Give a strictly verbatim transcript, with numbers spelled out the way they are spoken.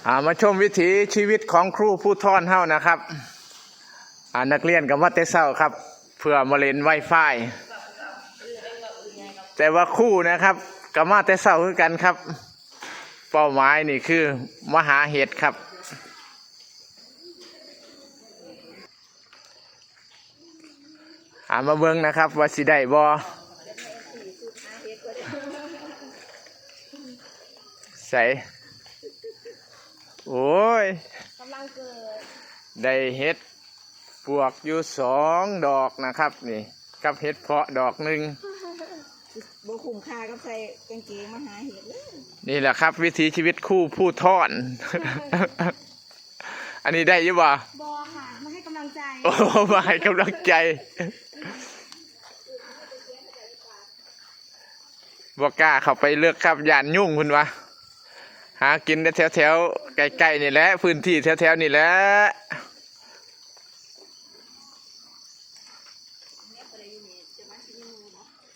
อ่า มาชมวิถีชีวิตของครูภูธรเฮานะครับ อ่า นักเรียนก็มาแต่เช้าครับ เพื่อมาเล่น Wi-Fi แต่ว่าครูนะครับ ก็มาแต่เช้าคือกันครับ เป้าหมายนี่คือมาหาเห็ดครับ หามาเบิ่งนะครับ ว่าสิได้บ่ ใส่ โอ้ย กำลังเกิด ได้เห็ดปวกอยู่สองดอกนะครับ นี่ กับเห็ดเผาะดอกหนึ่ง บ่คุ้มค่ากับใส่กางเกงมาหาเห็ดเลย นี่แหละครับ วิถีชีวิตครูภูธร อันนี้ได้อยู่บ่ บ่ค่ะ มาให้กำลังใจ โอ้ มาให้กำลังใจ บ่กล้าเข้าไปเลิกครับ ย่านยุงเพิ่นว่า หากินแต่แถวๆ ใกล้ๆ นี่แหละ พื้นที่แถวๆ นี่แหละ เ